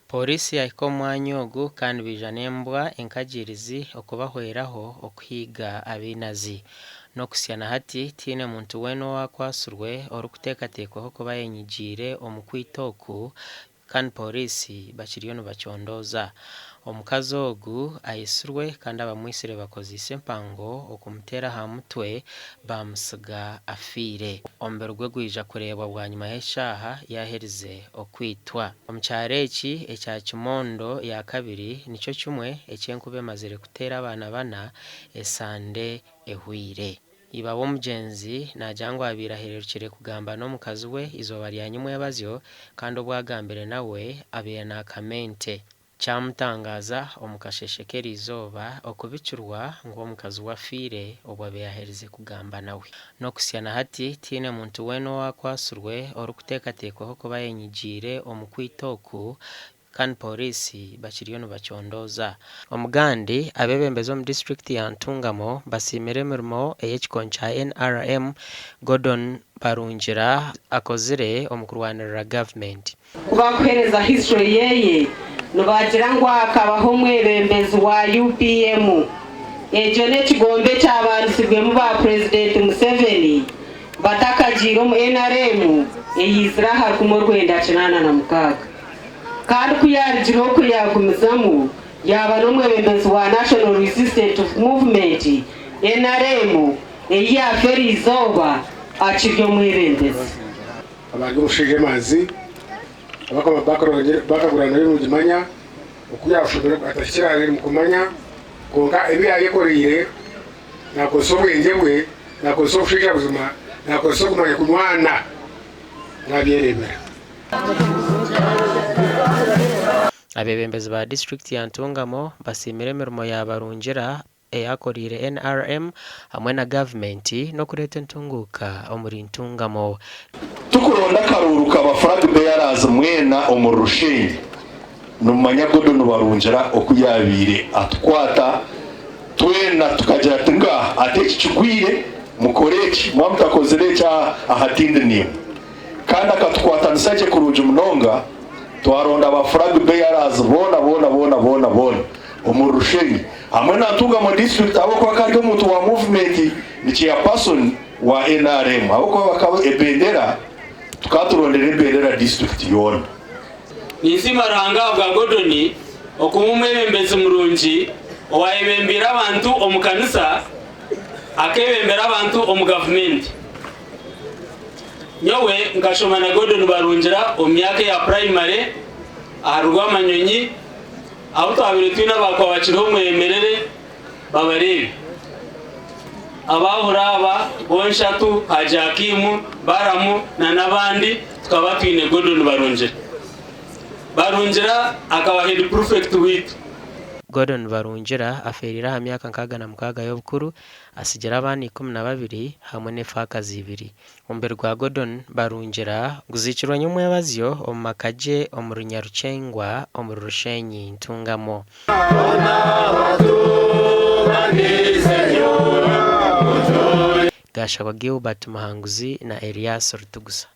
Pooriisi yahika omu mwanya ogu kandi baija n'embwa enkagiirizi okubahweraho okuhiiga abainazi. N'okuhitsya na hati tihaine muntu weena owakwatsirwe orikuteekateekwaho kuba ayenyigiire omu kwita oku Kandi pooriisi bakiriyo nibacondooza. Omukazi ogu aitsirwe kandi abamwitsire bakozeise empango okumuteera aha mutwe baamutsiga afiire. Omubiri gwe gwija kureebwa bwanyima y'eshaaha yaaherize okwitwa. Omu kyaro eki ekya Kimondo yakabiri nikyo kimwe eki enkuba emazire kuteera abaana bana esande ehweire. Iba w'omugyenzi naagira ngu abaire ahererukire kugamba n'omukazi we eizooba rya nyimwebazyo kandi obu agambire nawe abaire naakama ente. Kyamutangaaza omu kasheeshe k'eriizooba okubikirwa ngu omukazi we afiire obu abaire aherize kugamba nawe. N'okuhitsya na hati tihaine muntu weena owakwatsirwe orikuteekateekwaho kuba ayenyigiire omu kwita oku Kandi Pooriisi bakiriyo nibacondooza. Omugandi, abeebembezi omu disiturikiti ya Ntungamo basiimire emirimo ei ekikoomi kya NRM, Gordon Barungira akozire omu kurwanirira gavumenti. Ku bakuhereza history yeye nibagira ngu akabaho omwebembezi wa UPM. Ekyo n'ekigombe ekyabandisibwemu ba Purezidenti Museveni batakagiire omu NRM eyaizire aha rukumi orwenda kinaana na mukaaga. Kandi ku yaarugire okwo yaagumizamu yaaba n'omwebembezi wa National Resistance Movement, nrm, ei yaafa eriizooba akiri omwebembezi. Abari omushaija emanzi abakaba bakagura nayo nimugimanya oku yashomire atahikire ahari nimukumanya kwonka ebi yayekoreire nakozesa obwengye bwe nakozesa obushaija buzima nakozesa okumanya kunywana nabyerebera. Abeebembezi ba disiturikiti ya Ntungamo basiimire emirimo ya Barungira ei akoreire NRM hamwe na gavumenti n'okureeta entunguuka omuri Ntungamo. Tukuronda akaruuru ka ba flag bearers mwena omuri Rushenyi nimumanya Gordon Barungira oku yabaire atukwata twena tukagira ati ngaha ati eki kigwire mukore eki mwaba mutakozire eki aha tindi nimwe. Kandi akatukwatanisa gye kurungi munonga, twaronda ba flag bearers boona boona boona boona boona omuri Rushenyi hamwe na Ntungamo district ahabw'okuba akaba ari omuntu wa movement ni chairperson wa nrm ahabw'okuba bakaba ebendera tukaba turondera ebendera district yoona. Ninsiima Ruhanga ahabwa Gordon okuba omwebembezi murungi owayebembeire abantu omu kanisa akebembera abantu omu gavumenti. Nyowe nkashoma na Gordon Barungira omu myaka eya purayimare aha Rwamanyonyi ahu twabaire twine aba Kwabakiriho Mwemerere babareebe. Abaahura aba bonshatu, Haji Hakimu, Baramu na n'abandi tukaba twine Gordon Barungira. Barungira akaba head prefect waitu. Gordon Barungira afeereire aha myaka 66 y'obukuru Atsigire abaana 12 hamwe n'efaakazi ibiri. Omubiri gwa Gordon Barungira guziikirwe nyomwebazyo omu maka gye omuri Nyarukyengwa omuri Rushenyi, Ntungamo. Gashagwa Gilbert Muhanguzi na Elias Rutugusa.